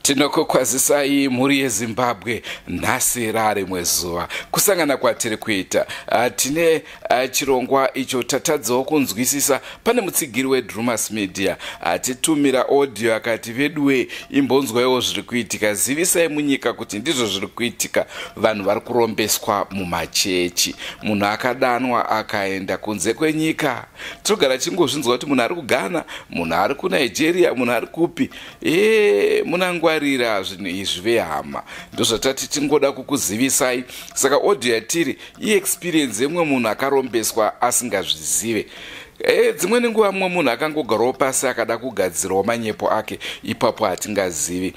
Tinokukwazisai mhuri yeZimbabwe. Nhasi rarimwe zuva kusangana kwatiri kuita. Tine chirongwa icho tatadzawo kunzwisisa. Pane mutsigiri weDrumas Media atitumira audio akati, "Veduwe, imbonzwaiwo zviri kuitika, zivisai munyika kuti ndizvo zviri kuitika. Vanhu vari kurombeswa mumachechi." Munhu akadanwa akaenda kunze kwenyika. Tinogara chingozvinzwa kuti munhu ari kuGhana, munhu ari kuNigeria, munhu ari kupi. E, munangwarira zvinhu izvi vehama. Ndozvatati tingoda kukuzivisai. Saka audio yatiri iexperience yemumwe munhu akarombeswa asingazvizive. Dzimweni nguva mumwe munhu akangogarawo pasi akada kugadzirawo manyepo ake ipapo, hatingazivi.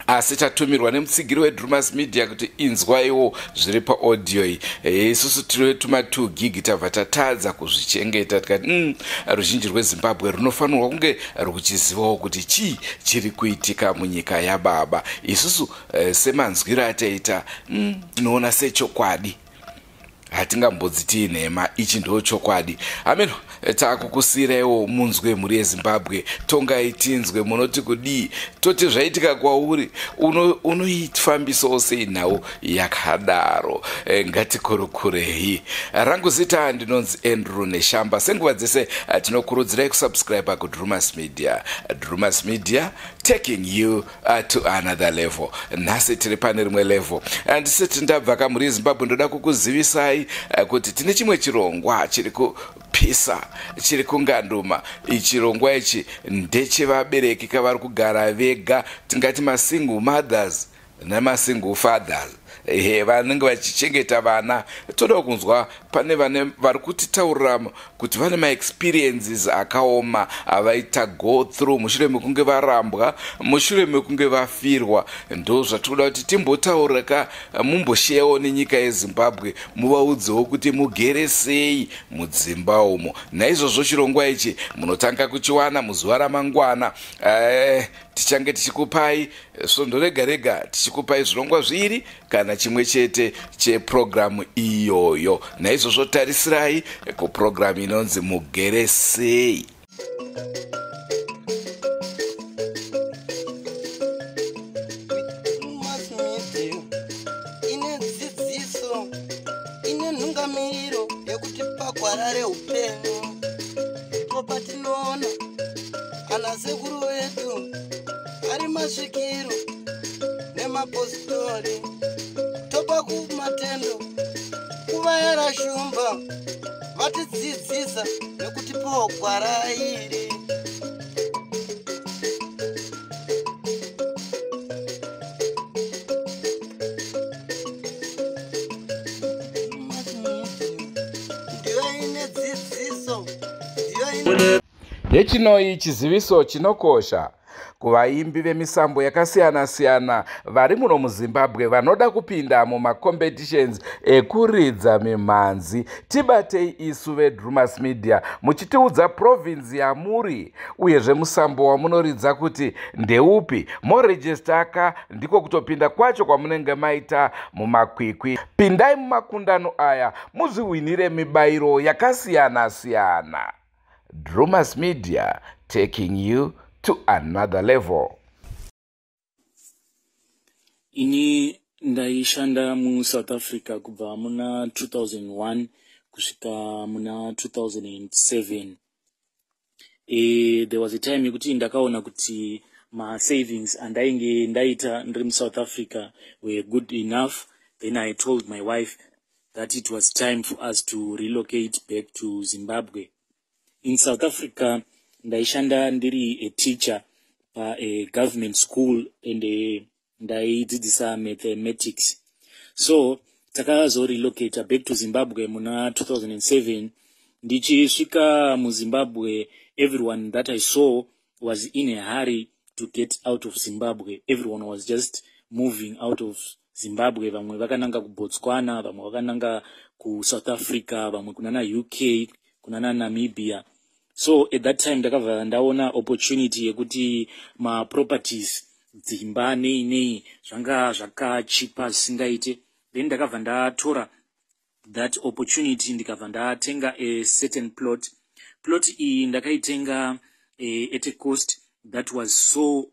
Asi tatumirwa nemutsigiri weDrumas Media kuti inzwaiwo zviri paaudio iyi. Isusu tiri tuma 2 gig, tabva tatadza kuzvichengeta, tikati ruzhinji rweZimbabwe runofanirwa kunge ruchizivawo kuti chii chiri kuitika munyika yababa. Isusu semanzwiro ataita, tinoona sechokwadi, hatingambodziti nhema. Ichi ndo chokwadi. Ameno, taakukusiyiraiwo munzwe. Mhuri yeZimbabwe, tongai tinzwe, munoti kudii? Toti zvaitika kwauri, unoifambisawo sei nhau yakadaro? Ngatikurukurei. Rangu zita ndinonzi Andrew Neshamba. Senguva dzese, tinokurudzirai kusubscribe kuDrumas Media. Drumas Media, taking you to another level. Nhasi tiri pane rimwe level. Ndisati ndabva kamhuri yeZimbabwe, ndoda kukuzivisai kuti tine chimwe chirongwa chiri kupisa, chiri kunganduma. Chirongwa ichi ndechevabereki kavari kugara vega, tingati masingle mothers nemasingle fathers, ehe, vanenge vachichengeta vana. Toda kunzwa pane vane vari kutitaurira kuti vane maexperiences akaoma avaita go through mushure mekunge varambwa, mushure mekunge vafirwa. Ndo zvatinoda kuti timbotaurika, mumbosheyawo nenyika yeZimbabwe, muvaudzewo kuti mugere sei mudzimba umo. Naizvozvo chirongwa ichi munotanga kuchiwana muzuva ramangwana. Tichange tichikupai svondo rega rega, tichikupai zvirongwa zviri kana chimwe chete chepurogiramu iyoyo. Naizvozvo tarisirai kupurogiramu inonzi Mugere Sei. Drumas Media ine dzidziso, ine nhungamiro yekuti pagwara reupenyu ndipo patinoona ana sekuru vedu ari masvikiro nemapostori. Topa kumatendo kuvayera Shumba vatidzidzisa nekutipawo gwara iri. Drumas Media ndiyo ine dzidziso, ndiyo ine Hechinoi chiziviso chinokosha kuvaimbi vemisambo yakasiyana-siyana vari muno muZimbabwe vanoda kupinda mumacompetitions ekuridza mimhanzi. Tibatei isu veDrumas Media muchitiudza province yamuri, uyezve musambo wamunoridza kuti ndeupi. Morejistaka, ndiko kutopinda kwacho kwamunenge maita mumakwikwi. Pindai mumakundano aya muzviwinire mibayiro yakasiyana-siyana. Drumas Media, taking you to another level. Ini ndaishanda muSouth Africa kubva muna 2001 kusvika muna 2007. There was a time yekuti ndakaona kuti masavings andainge ndaita ndiri muSouth Africa were good enough. Then I told my wife that it was time for us to relocate back to Zimbabwe. In South Africa ndaishanda ndiri a teacher pagovernment school and ndaidzidzisa mathematics. So takazorelocata back to Zimbabwe muna 2007. Ndichisvika muZimbabwe, everyone that I saw was in a hurry to get out of Zimbabwe. Everyone was just moving out of Zimbabwe. Vamwe vakananga kuBotswana, vamwe vakananga kuSouth Africa, vamwe kunana UK, kunana Namibia. So at that time ndakabva ndaona opportunity yekuti maproperties, dzimba nei nei, zvanga zvakachipa zvisingaite. Then ndakabva ndatora that opportunity, ndikabva ndatenga a certain plot. Plot iyi ndakaitenga at a cost That was so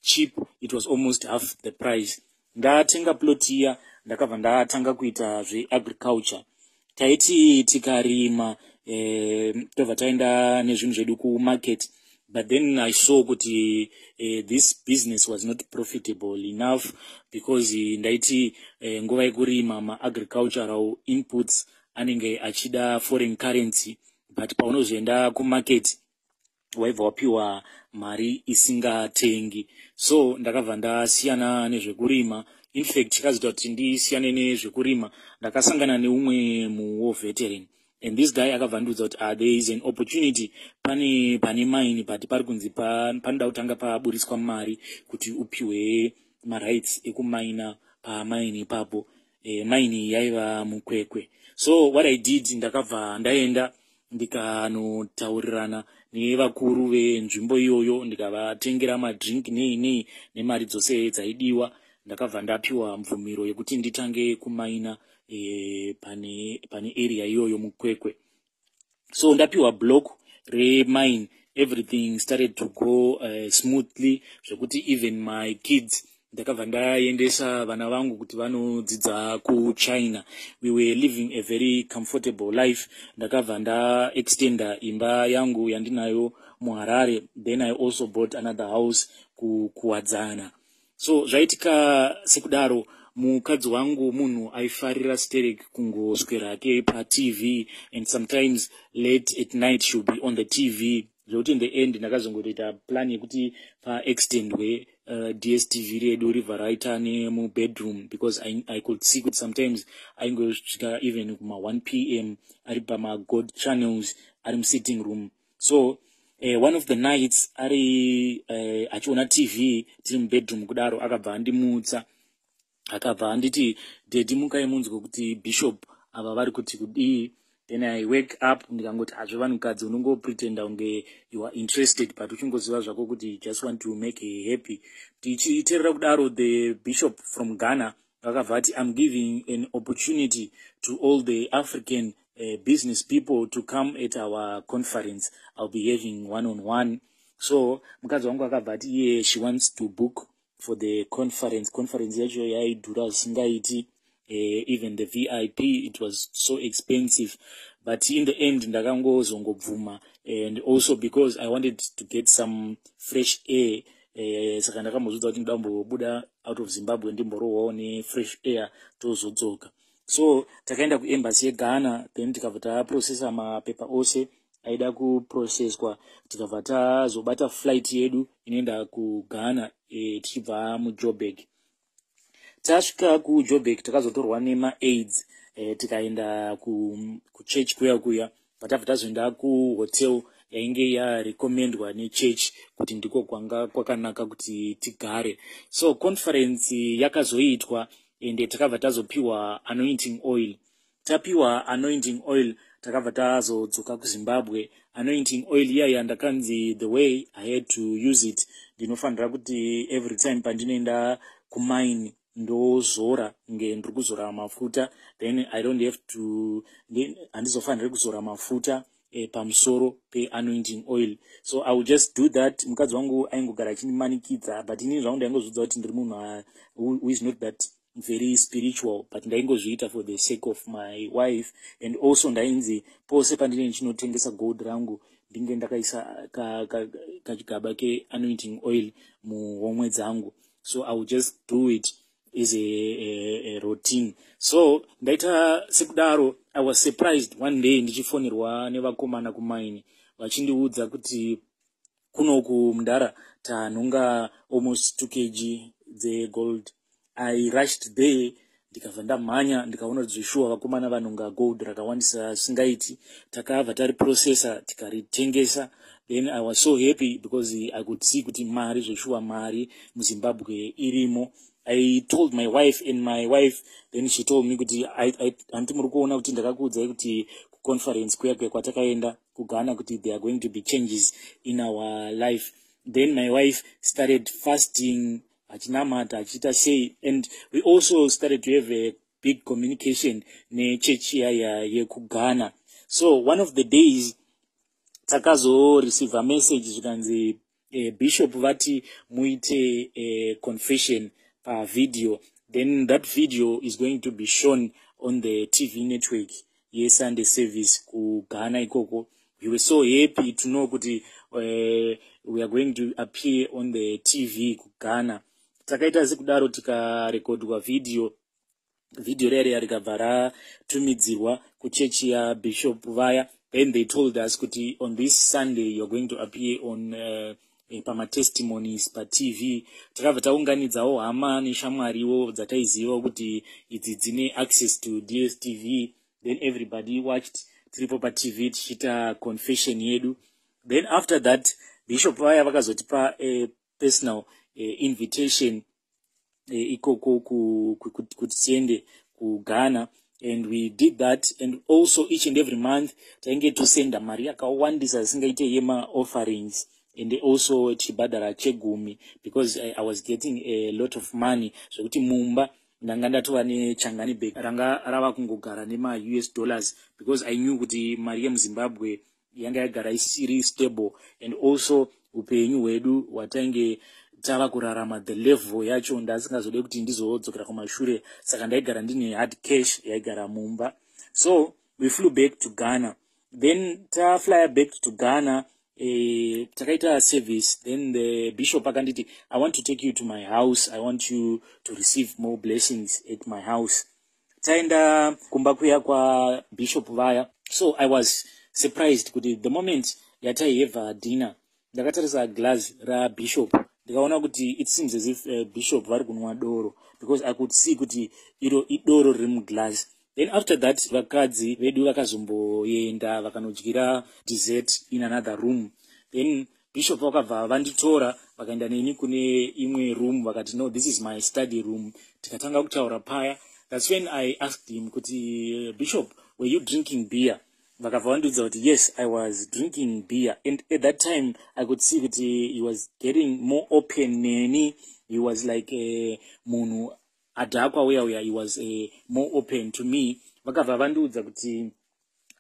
cheap, it was almost half the price. Ndatenga plot iya, ndakabva ndatanga kuita zveagriculture. Taiti tikarima, tobva taenda nezvinhu zvedu kumarket, but then I saw kuti this business was not profitable enough because ndaiti nguva yekurima, maagricultural inputs anenge achida foreign currency, but paunozoenda kumarket waibva wapiwa mari isingatengi. So ndakabva ndasiyana nezvekurima. Infact, chakazoita kuti ndisiyane nezvekurima, ndakasangana neumwe muwar veteran, and this guy akabva ndiudza kuti there is an opportunity pane mine, but pari kunzi panoda kutanga paburiswa mari kuti upiwe marights ekumaina pamaini ipapo. Mine yaiva muKwekwe. So what I did, ndakabva ndaenda ndikanotaurirana nevakuru venzvimbo iyoyo, ndikavatengera madrink nei nei nemari dzose dzaidiwa. Ndakabva ndapiwa mvumiro yekuti nditange kumaina pane area iyoyo muKwekwe. So ndapiwa block remine, everything started to go smoothly, zvekuti even my kids, ndakabva ndaendesa vana vangu kuti vanodzidza kuChina. We were living a very comfortable life. Ndakabva ndaextenda imba yangu yandinayo muHarare, then I also bought another house kuWadzana. So zvaitika sekudaro, mukadzi wangu munhu aifarira sterek kungoswera hake paTV, and sometimes late at night she'll be on the TV, zvekuti in the end ndakazongotoita plan yekuti paextendwe DStv redu ribva raita nemubedroom, because I could see kuti sometimes aingosvika even kuma1 p.m. ari pamagod channels ari musitting room. So one of the nights ari achiona TV tiri mubedroom kudaro, akabva andimutsa, akabva anditi, "Daddy, mukai munzwe kuti bishop ava vari kuti kudii." Then I wake up, ndikangoti, "Hazvo vanhukadzi unongopretenda kunge you are interested, but uchingoziva zvako kuti just want to make her happy." Tichiteerera kudaro, the bishop from Ghana vakabva ati, "I'm giving an opportunity to all the African business people to come at our conference. I'll be having one on one." So mukadzi wangu akabva ati iye she wants to book for the conference. Conference yacho yaidhura zvisingaiti. Even the VIP, it was so expensive, but in the end ndakangozongobvuma, and also because I wanted to get some fresh air. Saka ndakambozvidza kuti ndambobuda out of Zimbabwe, ndimborohwawo nefresh air, tozodzoka. So takaenda kuembassy yeGhana, then tikabva taprocessa mapepa ose aida kuprocesswa, tikabva tazobata flight yedu inoenda kuGhana tichibva muJoburg. Tasvika kuJoburg, takazotorwa nemaids, tikaenda kuchurch kuya kuya, patabva tazoenda kuhotel yainge yarecommendwa nechurch kuti ndiko kwanga kwakanaka kuti tigare. So conference yakazoitwa, ende takabva tazopiwa anointing oil. Tapiwa anointing oil, takabva tazodzoka kuZimbabwe. Anointing oil iyaya, ndakanzi the way I had to use it, ndinofanira kuti every time pandinoenda kumine ndozora nge ndiri kuzora mafuta, then I don't have to, handizofaniri kuzora mafuta pamusoro peanointing oil. So I will just do that. Mukadzi wangu aingogara achindimanikidza, but inini zvangu ndaingozvidza kuti ndiri munhu who is not that very spiritual, but ndaingozviita for the sake of my wife. And also ndainzi pose pandinenge ndichinotengesa gold rangu, ndinge ndakaisa kachigaba keanointing oil muhomwe dzangu. So I will just do it is a routine. So ndaita sekudaro, I was surprised one day ndichifonerwa nevakomana kumaini vachindiudza kuti kunoku mundara tanhonga almost 2 kg dzegold. I rushed there, ndikabva ndamhanya, ndikaona kuti zveshuwa vakomana vanhonga gold rakawandisa zvisingaiti. Takabva tariprocessa, tikaritengesa. Then I was so happy because I could see kuti mari, zveshuwa mari muZimbabwe irimo. I told my wife, and my wife then she told me kuti, "Handiti muri kuona kuti ndakakuudzai kuti kuconference kuya kuya kwatakaenda kuGhana kuti there are going to be changes in our life?" Then my wife started fasting, achinamata, achiita sei, and we also started to have a big communication nechechi yaya yekuGhana. So one of the days takazoreceive a message, zvikanzi Bishop vati muite confession pavideo, then that video is going to be shown on the TV network yeSunday service kuGhana ikoko. We were so happy to know kuti we are going to appear on the TV kuGhana. Takaita sekudaro, tikarekodwa video. Video riya rikabva ratumidzirwa kuchechi yabishop vaya. Then they told us kuti on this Sunday you are going to appear on pamatestimonies paTV. Takabva taunganidzawo hama neshamwariwo dzataiziva kuti idzi dzine access to DStv. Then everybody watched tiripo paTV tichiita confession yedu. Then after that, bishop vaya vakazotipa personal invitation ikoko kuti tiende kuGhana, and we did that. And also each and every month tainge tosenda mari yakawandisa zisingaite yemaofferings and also tichibhadhara chegumi, because I was getting a lot of money, zvekuti mumba ndanga ndatova nechangani bag ranga rava kungogara nemaUS dollars, because I knew kuti mari yemuZimbabwe yanga yagara isiri stable, and also upenyu hwedu hwatainge tava kurarama, the level yacho ndasingazode kuti ndizodzokera kumashure. Saka ndaigara ndine hard cash yaigara mumba. So we flew back to Ghana. Then taflya back to Ghana, takaita service. Then the bishop akanditi, "I want to take you to my house. I want you to receive more blessings at my house." Taenda kumba kuya kwabishop vaya. So I was surprised kuti the moment yataihave dinner, ndakatarisa glass rabishop, ndikaona kuti it seems as if bishop vari kunwa doro, because I could see kuti iro idoro riri muglass. Then after that, vakadzi vedu vakazomboenda vakanodyira dessert in another room. Then bishop vakabva vanditora, vakaenda neni kune imwe room. Vakati, "No, this is my study room." Tikatanga kutaura paya. That's when I asked him kuti, "Bishop, were you drinking beer?" Vakabva vandiudza kuti, "Yes, I was drinking beer." And at that time I could see kuti he was getting more open neni. He was like munhu adhakwa uya uya. He was more open to me. Vakabva vandiudza kuti,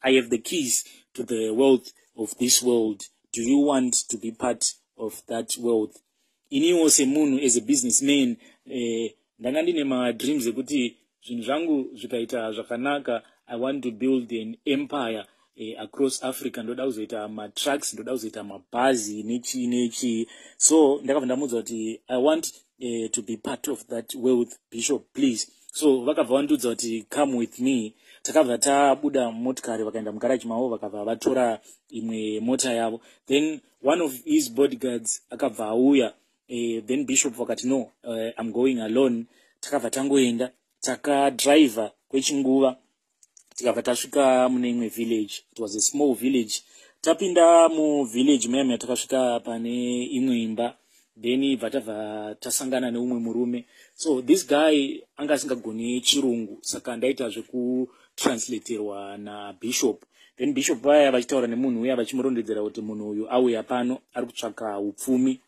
"I have the keys to the wealth of this world. Do you want to be part of that wealth?" Iniwo semunhu, as a businessman, ndanga ndine madreams ekuti zvinhu zvangu zvikaita zvakanaka, I want to build an empire across Africa. Ndoda kuzoita matrucks, ndoda kuzoita mabhazi, nechii nechii. So ndakabva ndamuudza kuti, "I want to be part of that wealth, Bishop, please." So vakabva vandiudza kuti, "Come with me." Takabva tabuda motikari, vakaenda mugaraji mavo, vakabva vatora imwe mota yavo. Then one of his bodyguards akabva auya. Then bishop vakati, "No, I'm going alone." Takabva tangoenda, takadhiraivha kwechinguva, tikabva tasvika mune imwe village. It was a small village. Tapinda muvillage muyami, takasvika pane imwe imba. Then bva tabva tasangana neumwe murume. So this guy anga asingagoni Chirungu, saka ndaita zvekutranslaterwa nabishop. Then bishop vaya vachitaura nemunhu uya, vachimurondedzera kuti munhu uyu auya pano ari kutsvaka upfumi.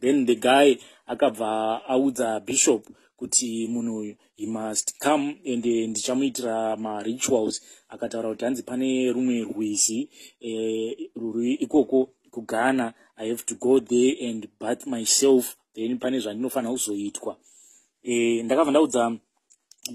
Then the guy akabva audza bishop kuti munhu uyu, he must come and ndichamuitira marituals. Akataura kuti hanzi pane rumwe rwizi ruri ikoko kuGhana. I have to go there and bath myself, then pane zvandinofanira kuzoitwa. Ndakabva ndaudza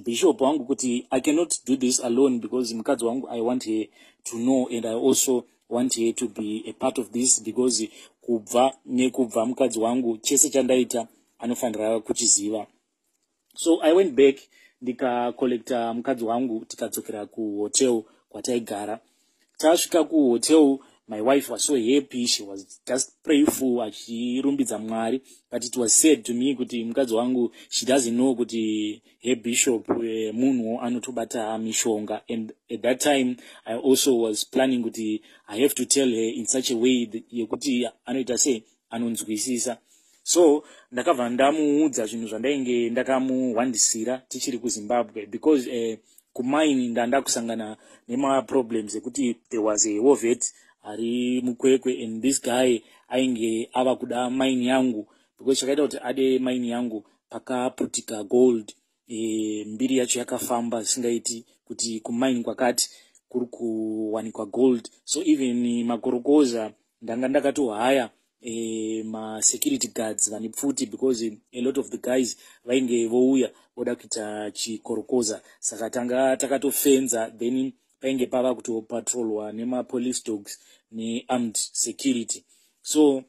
bishop wangu kuti I cannot do this alone, because mukadzi wangu, I want her to know and I also want her to be a part of this, because kubva nekubva mukadzi wangu, chese chandaita anofanira kuchiziva. So I went back, ndikacollecta mukadzi wangu, tikadzokera kuhotel kwataigara. Tasvika kuhotel, my wife was so happy. She was just prayerful, achirumbidza Mwari. But it was said to me kuti mukadzi wangu, she doesn't know kuti her bishop munhu anotobata mishonga. And at that time I also was planning kuti I have to tell her in such a way yekuti anoita sei, anonzwisisa. So ndakabva ndamuudza zvinhu zvandainge ndakamuhwandisira tichiri kuZimbabwe, because kumaini ndanda kusangana nemaproblems ekuti there was a war vet ari muKwekwe, and this guy ainge ava kuda maini yangu, because chakaita kuti ade maini yangu, pakaputika gold, mbiri yacho yakafamba zvisingaiti kuti kumaini kwakati kuri kuwanikwa gold. So even makorokoza ndanga ndakatohaya. masecurity guards vane pfuti, because a lot of the guys vainge vouya voda kuita chikorokoza. Saka tanga takatofenza, then painge pava kutopatrolwa nemapolice dogs nearmed security. So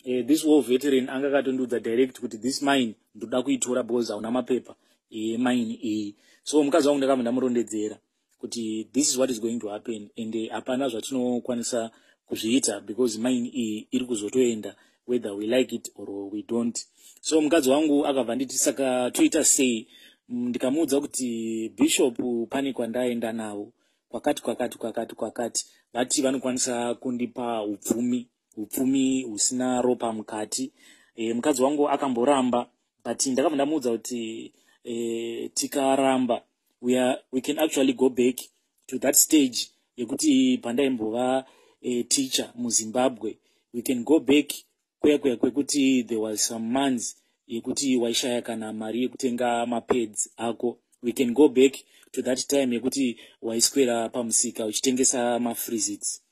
this war veteran anga akatondiudza direct kuti this mine ndoda kuitora because hauna mapepa emine iyi. So mukadzi wangu ndakabva ndamurondedzera kuti this is what is going to happen and hapana zvatinokwanisa kuzviita because mine iyi iri kuzotoenda whether we like it or we don't. So mukadzi wangu akabva nditi, "Saka toita sei?" Ndikamuudza kuti bishop pane kwandaenda navo kwakati kwakati kwakati kwakati, vati vanokwanisa kundipa upfumi, upfumi husina ropa mukati. Mukadzi wangu akamboramba, but ndakabva ndamuudza kuti tikaramba we can actually go back to that stage yekuti pandaimbova teacher muZimbabwe. We can go back kuya kuya kwekuti there was some months yekuti waishaya kana mari yekutenga mapads ako. We can go back to that time yekuti waiswera pamusika uchitengesa mafreezits.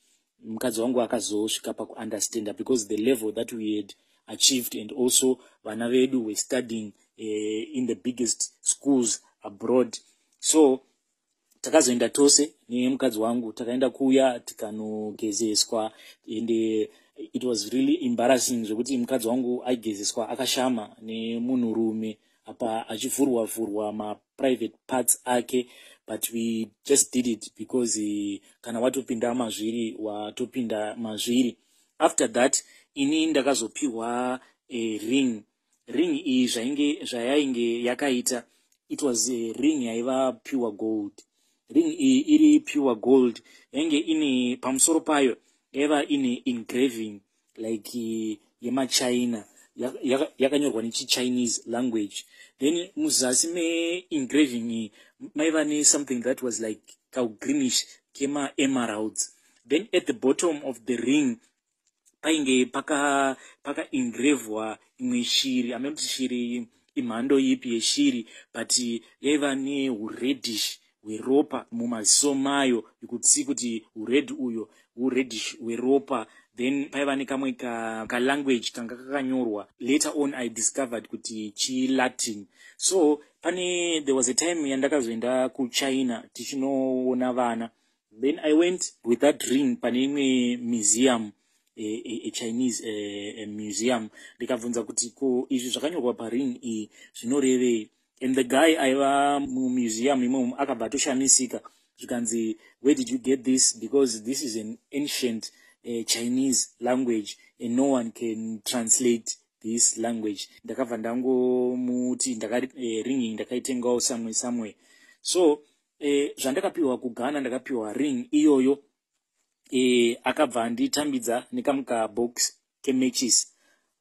Mukadzi wangu akazosvika pakuunderstanda because the level that we had achieved and also vana vedu were studying in the biggest schools abroad. So takazoenda tose nemukadzi wangu, takaenda kuya tikanogezeswa, and it was really embarrassing zvekuti mukadzi wangu aigezeswa akashama nemunhurume, apa achivhurwa vhurwa maprivate parts ake. But we just did it because kana watopinda mazviri, watopinda mazviri. After that, ini ndakazopiwa a ring. Ring iyi zvainge zvayainge yakaita, it was a ring yaiva pure gold. Ring iyi iri pure gold, yainge ine pamusoro payo yaiva ine engraving like yemaChina, yakanyorwa nechiChinese language. Then muzasi meengraving iyi maiva nesomething that was like kagreenish kemaemeralds. Then at the bottom of the ring painge pakaengravwa paka imwe shiri, hameno kuti shiri imhando ipi yeshiri, but yaiva neureddish hweropa mumaziso mayo. You could see kuti ured uyo ureddish hweropa. Then paiva nekamwe kalanguage kanga kakanyorwa. Later on I discovered kuti chiLatin. So pane, there was a time yandakazoenda kuChina tichinoona vana. Then I went with that ring pane imwe museum, a Chinese a museum. Ndikabvunza kuti ko izvi zvakanyorwa paring iyi zvinorevei? And the guy aiva mumuseum imomo akabva atoshamisika, zvikanzi, "Where did you get this? Because this is an ancient Chinese language and no one can translate this language." Ndakabva ndangomuti ring iyi ndakaitengawo somewhere somewhere. So zvandakapiwa kuGhana, ndakapiwa ring iyoyo. Akabva anditambidza nekamukabox kematches.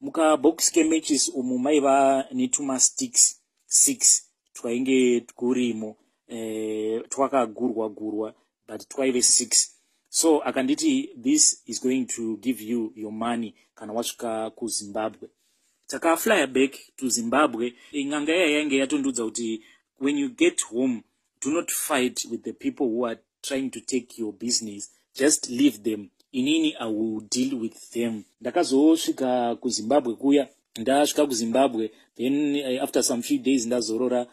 Mukabox kematches umu maiva netumasticks 6 twainge kurimo, twakagurwa gurwa, but twaive 6. So akanditi, "This is going to give you your money kana wasvika kuZimbabwe." Takaflya back to Zimbabwe. N'anga iya yainge yatondiudza kuti when you get home, do not fight with the people who are trying to take your business, just leave them, inini I will deal with them. Ndakazosvika kuZimbabwe kuya. Ndasvika kuZimbabwe, then after some few days ndazorora,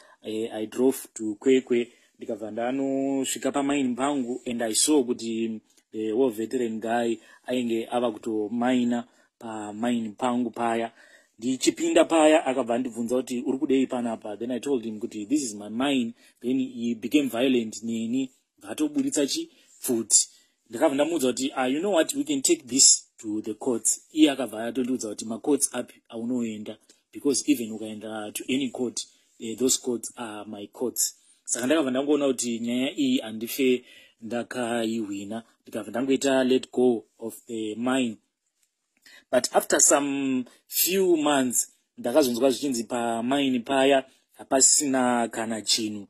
I drove to Kwekwe, ndikabva ndanosvika pamaini pangu and I saw kuti the war veteran guy ainge ava kutomaina pamaini pangu paya. Ndichipinda paya, akabva andibvunza kuti, "Uri kudei panapa?" Then I told him kuti this is my mine. Then he became violent neni, bvatoburitsa chipfuti. Ndakabva ndamuudza kuti, "Ah, you know what, we can take this to the courts." Iye akabva atondiudza kuti, "Macourts api aunoenda? Because even ukaenda to any court, those courts are my courts." Saka ndakabva ndangoona kuti nyaya iyi handife ndakaihwina. Ndikabva ndangoita let go of the mine. But after some few months, ndakazonzwa zvichinzi pamaini paya hapasina kana chinhu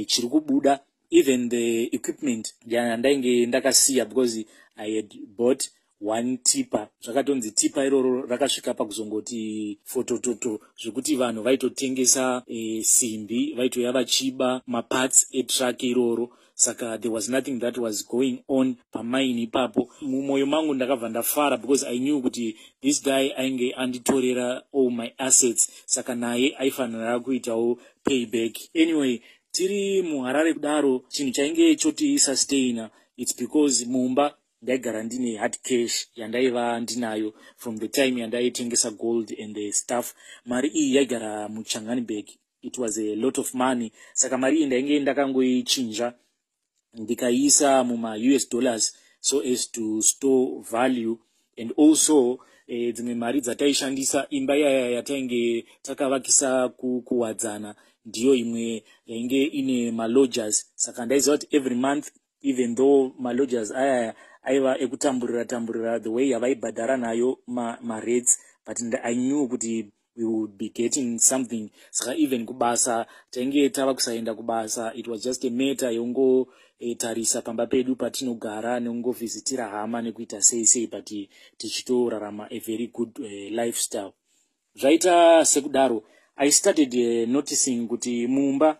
chiri kubuda. Even the equipment yandainge ndakasiya, because I had bought one tipper, zvakatonzi tipper iroro rakasvika pakuzongoti fotototo, zvekuti vanhu vaitotengesa simbi, vaitoya vachiba maparts etruck iroro. Saka there was nothing that was going on pamaini ipapo. Mumwoyo mangu ndakabva ndafara because I knew kuti this guy ainge anditorera all my assets, saka naye aifanira kuitawo payback. Anyway, tiri muHarare kudaro, chinhu chainge chotiisustaina, it's because mumba ndaigara ndine hard cash yandaiva ndinayo from the time yandaitengesa gold and the stuff. Mari iyi yaigara muChangani bag. It was a lot of money. Saka mari iyi ndainge ndakangoichinja, ndikaiisa muma-US dollars so as to store value. And also dzimwe mari dzataishandisa, imba iyaya yatainge takavakisa kuWadzana ndiyo imwe yainge ine malodgers. Saka ndaiziva kuti every month, even though malodgers ayaya aiva ekutamburira tamburira the way yavaibhadhara nayo marates, but I knew kuti we would be getting something. Saka even kubasa tainge tava kusaenda kubasa. It was just a matter yekungotarisa pamba pedu patinogara, nekungovhizitira hama, nekuita sei sei, but tichitorarama a very good lifestyle. Zvaita sekudaro, I started noticing kuti mumba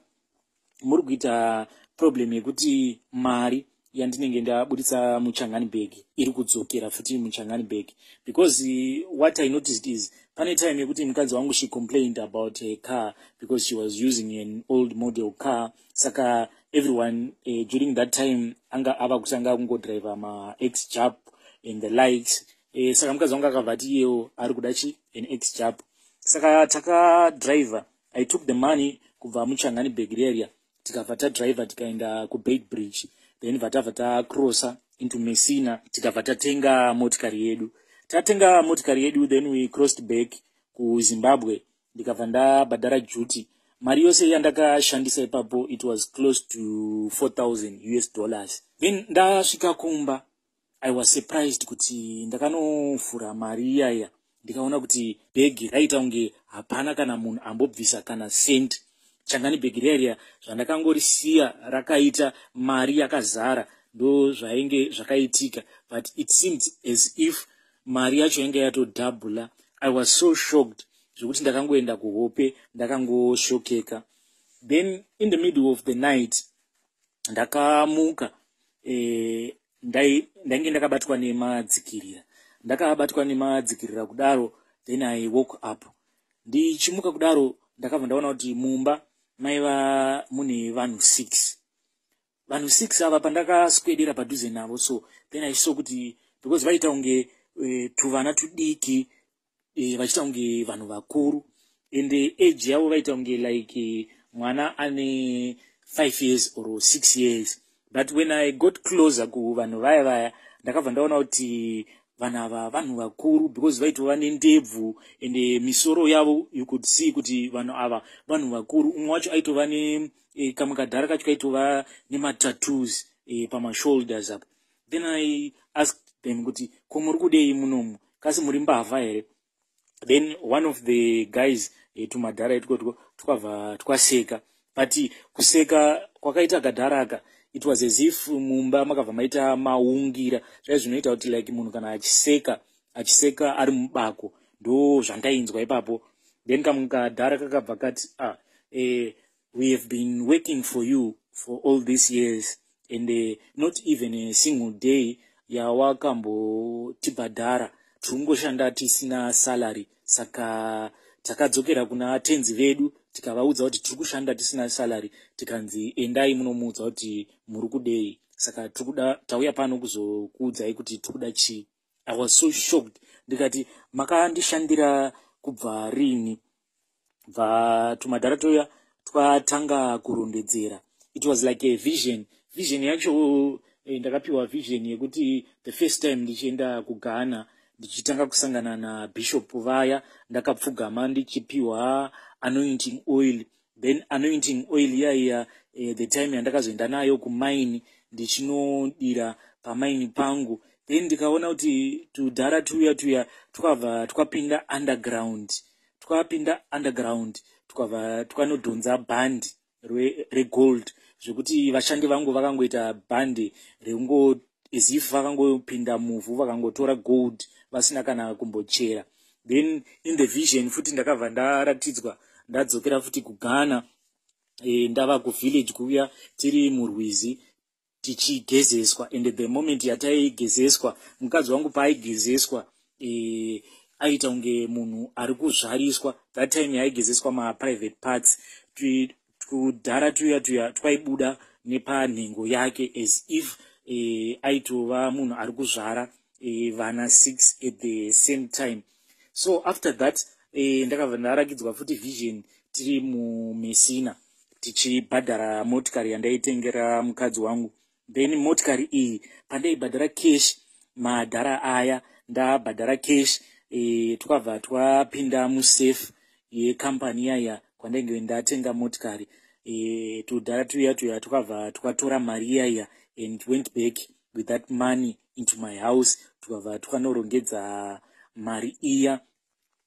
muri kuita problem yekuti mari yandinenge ndabudisa muChangani bag iri kudzokera futi muChangani bag, because what I noticed is pane time yekuti mukadzi wangu, she complained about her car because she was using an old model car. Saka everyone during that time anga ava kutanga kungodriva maX-Jap and the likes. Saka mukadzi wangu akabva ati iyewo ari kuda chi an X-Jap. Saka takadriva, I took the money kubva muChangani bag area, tikabva tadriva tikaenda kuBeitbridge, then bva tacrossa into Messina, tikabva tatenga motikari yedu. Tatenga motikari yedu, then we crossed back kuZimbabwe, ndikabva ndabhadhara duty. Mari yose yandakashandisa ipapo, it was close to 4000 US dollars. Then ndasvika kumba, I was surprised kuti ndakanovhura mari iyaya, ndikaona kuti bhegi raita kunge hapana kana munhu ambobvisa kana cent. Changani bhegi riya zvandakangorisiya rakaita, mari yakazara. Ndo zvainge zvakaitika, but it seemed as if mari yacho yainge yatodhabhula. I was so shocked zvekuti ndakangoenda kuhope ndakangoshokeka. Then in the middle of the night ndakamuka. Ndainge ndakabatwa nemadzikirira. Ndakabatwa nemadzikirira kudaro, then I woke up. Ndichimuka kudaro, ndakabva ndaona kuti mumba maiva mune vanhu 6. Vanhu 6 ava, pandakaswedera padhuze navo so, then I saw kuti because vaita kunge tuvana tudiki, vachiita kunge vanhu vakuru, and age yavo vaita kunge like mwana ane 5 years or 6 years. But when I got closer kuvanhu vaya vaya, ndakabva ndaona kuti vanhu ava vanhu vakuru, because vaitova nendebvu and misoro yavo, you could see kuti vanhu ava vanhu vakuru. Umwe wacho aitova ne kamwe kadhara kacho kaitova nematattoos pamashoulders apo. Then I asked them kuti, "Ko muri kudei munomu? Kasi muri mbavha here?" Then one of the guys, tumadhara itukotiko, twabva twaseka, but kuseka kwakaita kadharaka, it was as if mumba makabva maita maungira zvai zvinoita kuti like munhu kana achiseka, achiseka ari mubako. Ndo zvandainzwa ipapo. Then kamwe kadhara kakabva kati, "Ah, we have been working for you for all these years and not even a single day yawakambotibhadhara. Tiri kungoshanda tisina salary. Saka takadzokera kuna tenzi vedu, tikavaudza kuti tiri kushanda tisina salary, tikanzi endai munomuudza kuti muri kudei. Saka tirikuda, tauya pano kuzokuudzai kuti tiri kuda chii." I was so shocked. Ndikati, "Makandishandira kubva rini?" Bva tumadhara toya twatanga kurondedzera. It was like a vision. Vision yacho, ndakapiwa vision yekuti the first time ndichienda kuGhana, ndichitanga kusangana nabishop vaya, ndakapfugama ndichipiwa anointing oil. Then anointing oil iyaiya, the time yandakazoenda nayo kumaini, ndichinodira pamaini pangu, then ndikaona kuti tudhara tuya tuya twabva twapinda underground, twapinda underground, twabva twanodhonza bhandi regold, zvekuti vashandi vangu vakangoita bhandi rengo as if vakangopinda muvhu, vakangotora gold vasina kana kumbochera. Then in the vision futi ndakabva ndaratidzwa ndadzokera futi kuGhana, ndava kuvillage kuuya, tiri murwizi. Tichigezeswa, and the moment yataigezeswa, mukadzi wangu paaigezeswa, aita kunge munhu ari kuzvariswa. That time yaaigezeswa maprivate parts, kudhara tuya tuya twaibuda nepanhengo yake as if aitova munhu ari kuzvara vana 6 at the same time. So after that, ndakabva ndarakidzwa futi vision tiri muMessina, tichibhadhara motikari yandaitengera mukadzi wangu. Then motikari iyi pandaibhadhara cash, madhara aya, ndabhadhara cash, twabva twapinda musafe yekambani iyaya kwandainge ndatenga motikari. Tudhara tuya tuya twakabva twatora mari iyaya and went back with that money into my house. Tukabva twanorongedza mari iya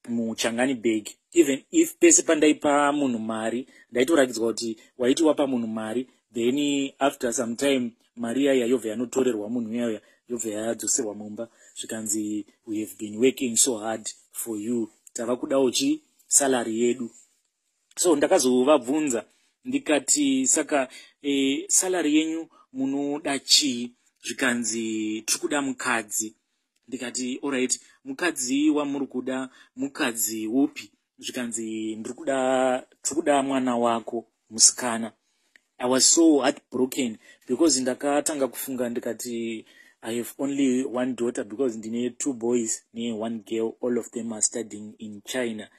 muchangani bag. Even if pese pandaipa munhu mari, ndaitorakidzwa kuti waiti wapa munhu mari, then after some time mari iyaya yobva yanotorerwa munhu iyaya, yobva yadzoserwa mumba, zvikanzi, "We have been working so hard for you, tava kudawo chi salary yedu." So ndakazovabvunza ndikati, "Saka salary yenyu munoda chii?" Zvikanzi, "Tiri kuda mukadzi." Ndikati, "Alright, mukadzi wamuri kuda mukadzi upi?" Zvikanzi, "Ndiri kuda, tiri kuda mwana wako musikana." I was so heartbroken because ndakatanga kufunga ndikati, "I have only one daughter," because ndine two boys ne-one girl, all of them are studying in China.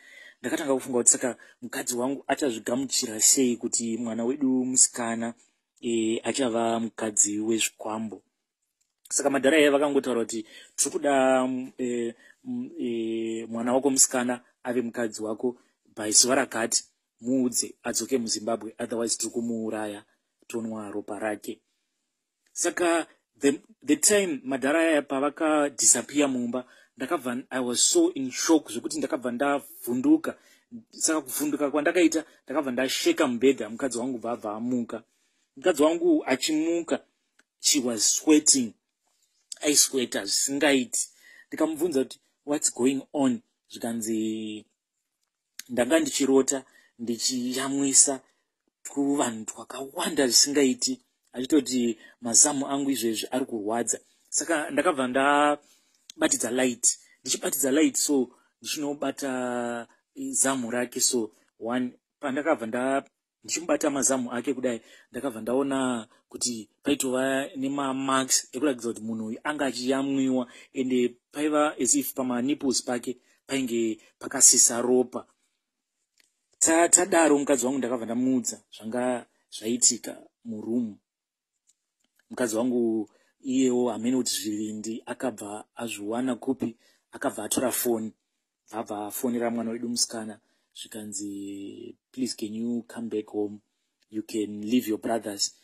Ndakatanga kufunga kuti saka mukadzi wangu achazvigamuchira sei kuti mwana wedu musikana achava mukadzi wezvikwambo? Saka madhara aya vakangotaura kuti, "Tiri kuda mwana wako musikana ave mukadzi wako by zuva rakati. Muudze adzoke muZimbabwe, otherwise tiri kumuuraya, tonwa ropa rake." Saka the time madhara aya pavakadisappear mumba, ndakabva, I was so in shock zvekuti ndakabva ndavhunduka. Saka kuvhunduka kwandakaita, ndakabva ndasheka mubhedha. Mukadzi wangu bva abva amuka. Mukadzi wangu achimuka, she was sweating, aisweta zvisingaiti. Ndikamubvunza kuti, "What's going on?" Zvikanzi, "Ndanga ndichirota ndichiyamwisa tuvanhu twakawanda zvisingaiti," achitoti, "Mazamu angu izvezvi ari kurwadza." Saka ndakabva ndabatidza light. Ndichibatidza light so, ndichinobata zamu rake so one, pandakabva nda ndichimubata mazamu ake kudai, ndakabva ndaona kuti paitova nemamarks ekuratidza kuti munhu uyu anga achiyamwiwa, ende paiva as if pamanipples pake painge pakasisa ropa. Tadaro, mukadzi wangu ndakabva ndamuudza zvanga zvaitika murumu. Mukadzi wangu iyewo hamene kuti zvivindi akabva azviwana kupi, akabva atora foni, abva afonera mwana wedu musikana, zvikanzi, "Please, can you come back home? You can leave your brothers,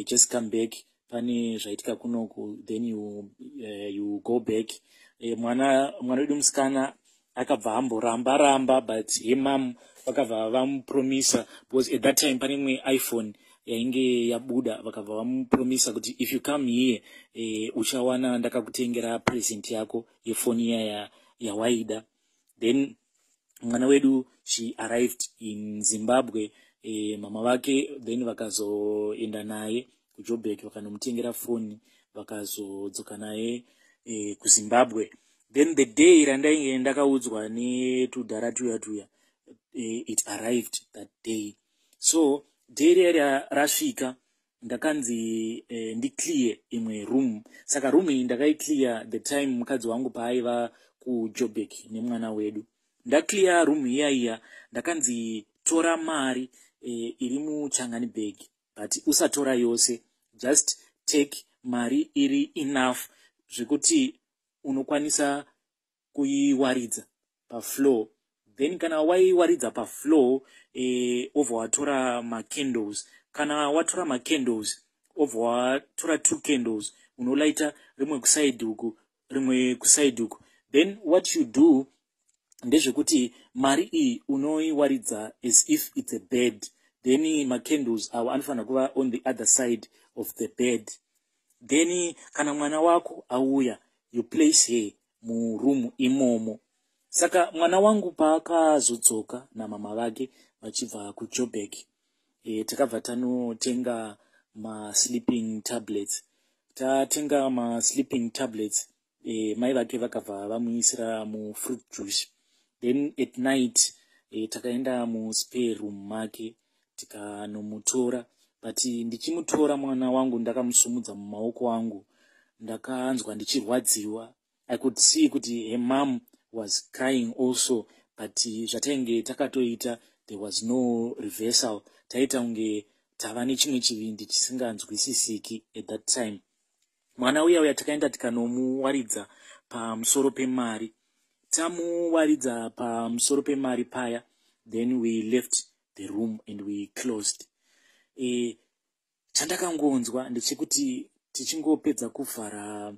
just come back, pane zvaitika kunoku, then you go back." Mwana wedu musikana akabva amboramba ramba, but her mum vakabva vamupromisa, because at that time pane imwe iPhone yainge yabuda. Vakabva vamupromisa kuti, "If you come here, uchawana ndakakutengera present yako yefoni iya yawaida." Then mwana wedu, she arrived in Zimbabwe. Mama vake then vakazoenda naye kuJobek, vakanomutengera foni, vakazodzoka naye kuZimbabwe. Then the day randainge ndakaudzwa netudhara tuya tuya, it arrived that day. So day riya rasvika, ndakanzi ndiclear imwe room. Saka room iyi ndakaiclear the time mukadzi wangu paaiva kuJobek nemwana wedu. Ndaclear room iya iya, ndakanzi, "Tora mari iri muchangani bag, but usatora yose, just take mari iri enough zvekuti unokwanisa kuiwaridza pafloor. Then kana waiwaridza pafloor, obva watora macandles. Kana watora macandles, obva watora two candles, unolaita rimwe kuside uku, rimwe kuside uku. Then what you do ndezvekuti mari iyi unoiwaridza as if it's a bed, then macandles awo anofanira kuva on the other side of the bed. Then kana mwana wako auya, you place her muroom imomo." Saka mwana wangu paakazodzoka namama vake vachibva kuJobek, takabva tanotenga masleeping tablets. Tatenga masleeping tablets, mai vake vakabva vamuisira mufruit juice. Then at night takaenda muspare room make tikanomutora, but ndichimutora mwana wangu, ndakamusumudza mumaoko angu, ndakanzwa ndichirwadziwa. I could see kuti her mom was crying also, but zvatainge takatoita, there was no reversal. Taita kunge tava nechimwe chivindi chisinganzwisisiki at that time. Mwana uya uya takaenda tikanomuwaridza pamusoro pemari. Tamuwaridza pamusoro pemari paya, then we left the room and we closed. Chandakangonzwa ndechekuti tichingopedza kuvhara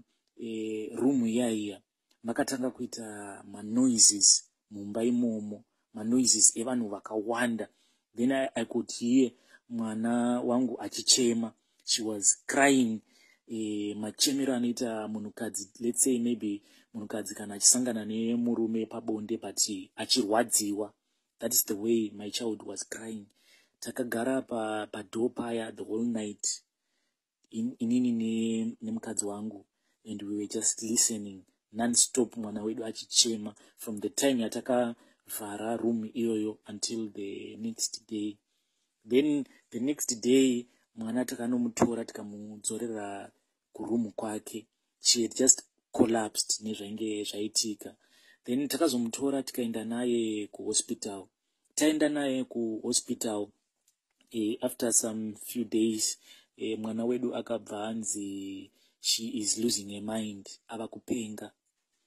room iya iya, makatanga kuita manoises mumba imomo, manoises evanhu vakawanda. Then I could hear mwana wangu achichema. She was crying machemero anoita munhukadzi, let's say maybe munhukadzi kana achisangana nemurume pabonde but achirwadziwa. That is the way my child was crying. Takagara padoor paya the whole night, inini nemukadzi wangu, and we were just listening nonstop, mwana wedu achichema from the time yatakavhara room iyoyo until the next day. Then the next day mwana takanomutora, tikamudzorera kurumu kwake. She had just collapsed nezvainge zvaitika. Then takazomutora, tikaenda naye kuhospital. Taenda naye kuhospital, after some few days, mwana wedu akabva anzi she is losing her mind, ava kupenga.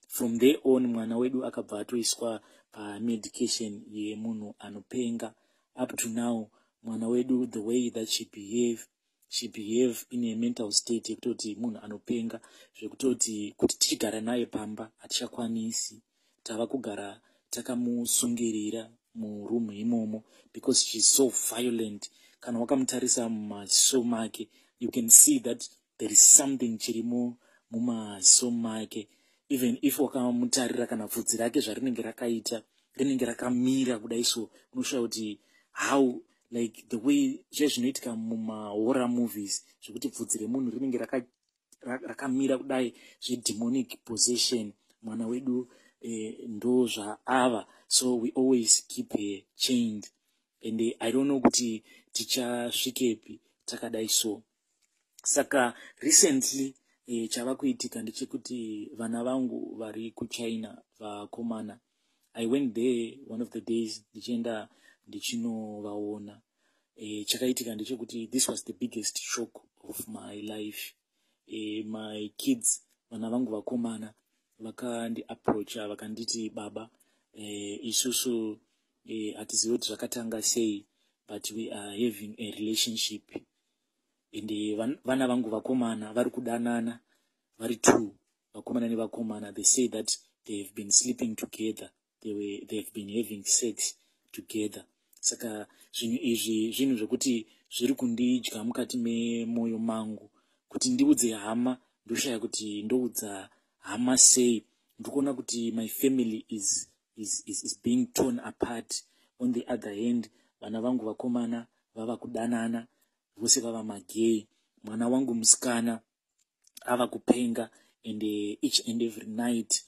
From there on mwana wedu akabva atoiswa pamedication yemunhu anopenga. Up to now mwana wedu, the way that she behave, she behave in a mental state yekutoti munhu anopenga, zvekutoti kuti tichigara naye pamba hatichakwanisi. Tava kugara takamusungirira murumu imomo because she is so violent. Kana wakamutarisa mumaziso make, you can see that there is something chirimo mumaziso make. Even if wakamutarira, kana bvudzi rake zvarinenge rakaita, rinenge rakamira kudai, so unoshaya kuti how, like the way zvezvinoitika mumahorror movies, zvekuti bvudzi remunhu rinenge rakamira kudai, zvedemonic possession. Mwana wedu ndo zvaava. So we always keep her chained and I don't know kuti tichasvikepi takadai. So saka recently chava kuitika ndechekuti vana vangu vari kuChina, vakomana, I went there one of the days, ndichienda ndichinovaona. Chakaitika ndechekuti this was the biggest shock of my life. My kids, vana vangu vakomana, vakandiapproacha, vakanditi, "Baba, isusu hatizivi kuti zvakatanga sei, but we are having a relationship." And vana vangu vakomana vari kudanana vari two, vakomana nevakomana. They say that they have been sleeping together, they have been having sex together. Saka zvinhu izvi zvinhu zvekuti zviri kundidya mukati memwoyo mangu. Kuti ndiudze hama, ndoshaya kuti ndoudza hama sei. Ndikuona kuti my family is being torn apart. On the other hand, vana vangu vakomana vava kudanana vose, vava magay. Mwana wangu musikana ava kupenga, and each and every night,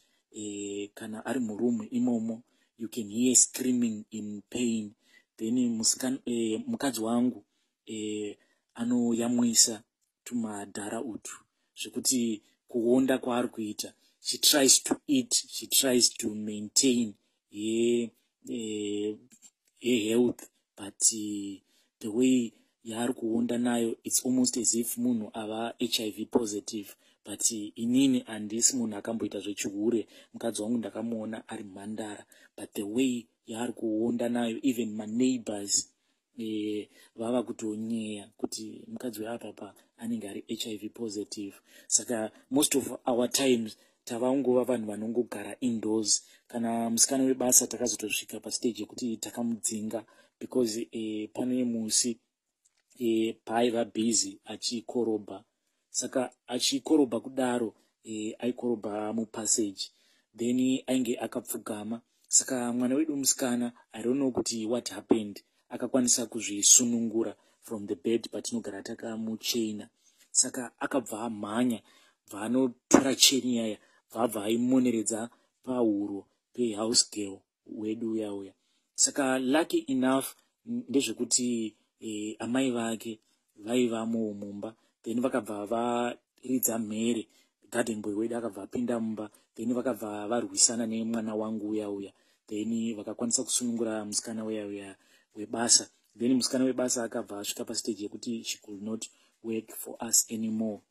kana ari murumu imomo, you can hear screaming in pain. Then mukadzi wangu anoyamwisa tumadhara utu, zvekuti kuonda kwaari kuita, she tries to eat, she tries to maintain her health, but the way yaari kuonda nayo, it's almost as if munhu ava HIV positive. But inini handisi munhu akamboita zvechihure. Mukadzi wangu ndakamuona ari mhandara, but the way yaari kuonda nayo, even maneighbors vava kutonyeya kuti mukadzi weapapa anenge ari HIV positive. Saka most of our times tavangova vanhu vanongogara indoors. Kana musikana webasa takazotosvika pastage yekuti takamudzinga, because pane musi paaiva busy achikorobha. Saka achikorobha kudaro, aikorobha mupassage, then ainge akapfugama. Saka mwana wedu musikana, I don't know kuti what happened, akakwanisa kuzvisunungura from the bed patinogara takamuchaina. Saka akabva amhanya, bva anotora cheni yaya, bva abva aimoneredza pahuro pehouse girl wedu uya uya. Saka lucky enough ndezvekuti amai vake vaivamo mumba, then vakabva varidza mhere. Garden boy wedu akabva apinda mumba, then vakabva varwisana nemwana wangu uya uya, then vakakwanisa kusunungura musikana uya uya webasa. Then musikana webasa akabva asvika pastage yekuti she could not work for us anymore.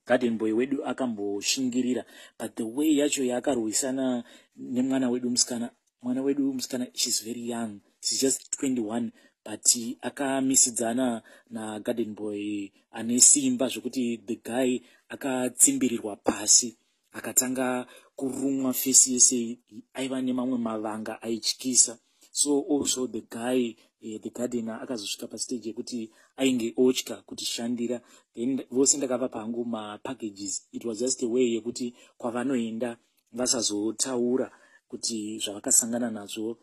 Garden boy wedu akamboshingirira, but the way yacho yaakarwisana nemwana wedu musikana, mwana wedu musikana, she's very young, she's just 21, but akamisidzana nagarden boy ane simba zvekuti the guy akatsimbirirwa pasi, akatanga kurumwa face yese, aiva nemamwe mavanga aityisa. So also the guy, the gardener, akazosvika pastage yekuti ainge otya kutishandira. Then vose ndakava pangu mapackages. It was just a way yekuti kwavanoenda vasazotaura kuti zvavakasangana nazvo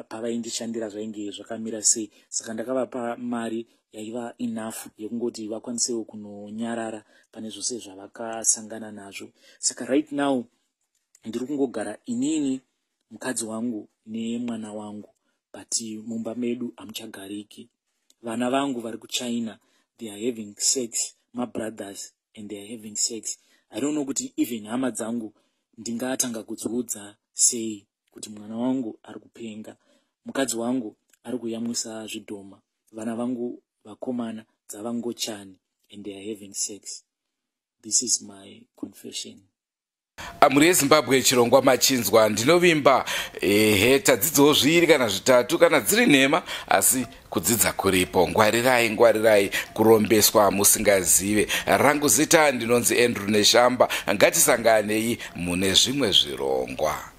pavaindishandira zvainge zvakamira sei. Saka ndakavapa mari yaiva enough yekungoti vakwanisewo kunonyarara pane zvose zvavakasangana nazvo. Saka right now ndiri kungogara inini, mukadzi wangu nemwana wangu, but mumba medu hamuchagariki. Vana vangu vari kuChina, they are having sex, mabrothers, and they are having sex. I don't know kuti even hama dzangu ndingatanga kudziudza sei kuti mwana wangu ari kupenga, mukadzi wangu ari kuyamwisa zvidhoma, vana vangu vakomana dzava ngochani and they are having sex. This is my confession. Mhuri yeZimbabwe, chirongwa machinzwa, ndinovimba ehe tadzidzawo zviviri kana zvitatu. Kana dziri nhema, asi kudzidza kuripo. Ngwarirai, ngwarirai kurombeswa musingazive. Rangu zita ndinonzi Andrew Neshamba. Ngatisanganei mune zvimwe zvirongwa.